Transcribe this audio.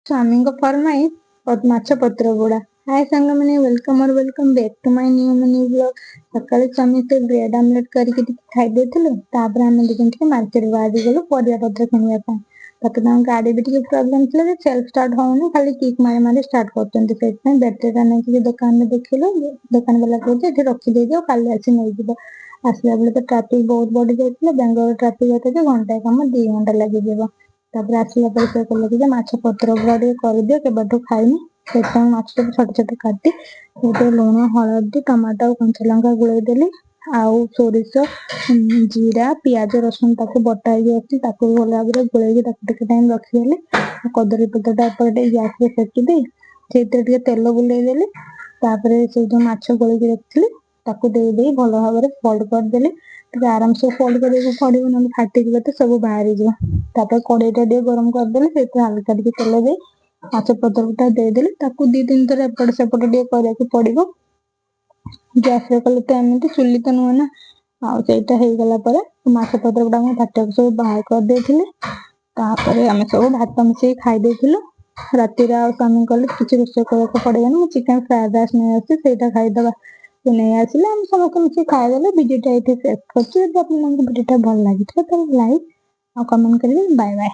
ସ୍ୱାମୀଙ୍କ ଫରମାଇଶ, ମାଛ ପତ୍ର ପୋଡ଼ା। ହାଏ ସାଙ୍ଗମାନେ, welcome or welcome back to my new mini vlog। ସକାଳେ ସ୍ୱାମୀ ସେ ବ୍ରେଡ୍ ଆମଲେଟ୍ କରିକି ଟିକେ ଖାଇଦେଇଥିଲୁ। ତାପରେ ଆମେ ଦୁଇ ଜଣ ଟିକେ ମାର୍କେଟ ବାହାରି ଗଲୁ ପରିବା ପତ୍ର କିଣିବା ପାଇଁ। ତାପରେ ତାଙ୍କ ଗାଡ଼ି ବି ଟିକେ ପ୍ରୋବ୍ଲେମ୍ ଥିଲା ଯେ ସେଲ୍ଫ ଷ୍ଟାର୍ଟ ହଉନି, ଖାଲି କିକ୍ ମାରି ମାରି ଷ୍ଟାର୍ଟ କରୁଛନ୍ତି। ସେଇଥିପାଇଁ ବ୍ୟାଟେରୀଟା ନେଇକି ଦୋକାନରେ ଦେଖିଲୁ। ଦୋକାନ ବାଲା କହୁଛି, ଏଠି ରଖିଦେଇଯାଅ, କାଲି ଆସି ନେଇଯିବ। ଆସିଲା ବେଳେ ତ ଟ୍ରାଫିକ ବହୁତ ବଢି ଯାଇଥିଲା। ବାଙ୍ଗାଲୋର ଟ୍ରାଫିକ ଏତେ ଯେ ଘଣ୍ଟାଏ କାମ 2 ଘଣ୍ଟା ଲାଗିଯିବ। ତାପରେ ଆସିଲା ପରେ ସେ କହିଲେ କି ଯେ ମାଛ ପତ୍ର ପୋଡ଼ା ଟିକେ କରିଦିଅ, କେବେଠୁ ଖାଇନି। ସେଥିପାଇଁ ମାଛ ସବୁ ଛୋଟ ଛୋଟ କାଟି ସେଥିରେ ଲୁଣ, ହଳଦୀ, ଟମାଟୋ ଆଉ କଞ୍ଚା ଲଙ୍କା ଗୋଳେଇ ଦେଲି। ଆଉ ସୋରିଷ, ଜିରା, ପିଆଜ, ରସୁଣ ତାକୁ ବଟା ହେଇକି ଅଛି, ତାକୁ ବି ଭଲ ଭାବରେ ଗୋଳେଇକି ତାକୁ ଟିକେ ଟାଇମ ରଖିଦେଲି। କଦଳୀ ପତ୍ରଟା ଏପଟେ ଟିକେ ଗ୍ୟାସରେ ସେକି ଦେଇ ସେଇଥିରେ ଟିକେ ତେଲ ବୁଲେଇ ଦେଲି। ତାପରେ ସେଇ ଯୋଉ ମାଛ ଗୋଳେଇକି ରଖିଥିଲି, ତାକୁ ଦେଇ ଦେଇ ଭଲ ଭାବରେ ଫୋଲ୍ଡ କରିଦେଲି। ଟିକେ ଆରାମସେ ଫୋଲ୍ଡ କରିବାକୁ ପଡିବ, ନହେଲେ ଫାଟିଯିବ ତ ସବୁ ବାହାରିଯିବ। ତାପରେ କଡେଇଟା ଟିକେ ଗରମ କରିଦେଲି। ସେଇଥିରେ ହାଲକା ଟିକେ ତେଲ ଦେଇ ମାଛ ପତ୍ରଟା ଦେଇଦେଲି। ତାକୁ ଦି ତିନି ଥର ଏପଟ ସେପଟ ଟିକେ କରିବାକୁ ପଡିବ। ଗ୍ୟାସରେ କଲେ ତ ଏମିତି, ଚୁଲି ତ ନୁହେଁ ନା। ଆଉ ସେଇଟା ହେଇଗଲା ପରେ ମାଛ ପତ୍ର ଗୁଡା ମୁଁ ତାଟିଆକୁ ସବୁ ବାହାର କରିଦେଇଥିଲି। ତାପରେ ଆମେ ସବୁ ଭାତ ମିଶେଇକି ଖାଇ ଦେଇଥିଲୁ ରାତିରେ। ଆଉ ସ୍ୱାମୀ କହିଲେ, କିଛି ରୋଷେଇ କରିବାକୁ ପଡିବନି, ମୁଁ ଚିକେନ ଫ୍ରାଏଡ ରାଇସ୍ ନେଇ ଆସିଛି, ସେଇଟା ଖାଇଦବା। ସେ ନେଇ ଆସିଲେ, ଆମେ ସମସ୍ତେ ମିଶିକି ଖାଇଦେଲେ। ଭିଡ଼ିଓଟା ଏଇଠି ଶେଷ କରୁଛି। ଯଦି ଆପଣଙ୍କୁ ଭିଡ଼ିଓଟା ଭଲ ଲାଗିଥିବ, ତାହେଲେ ଲାଇକ୍ ଆଉ କମେଣ୍ଟ କରିବେ। Bye bye.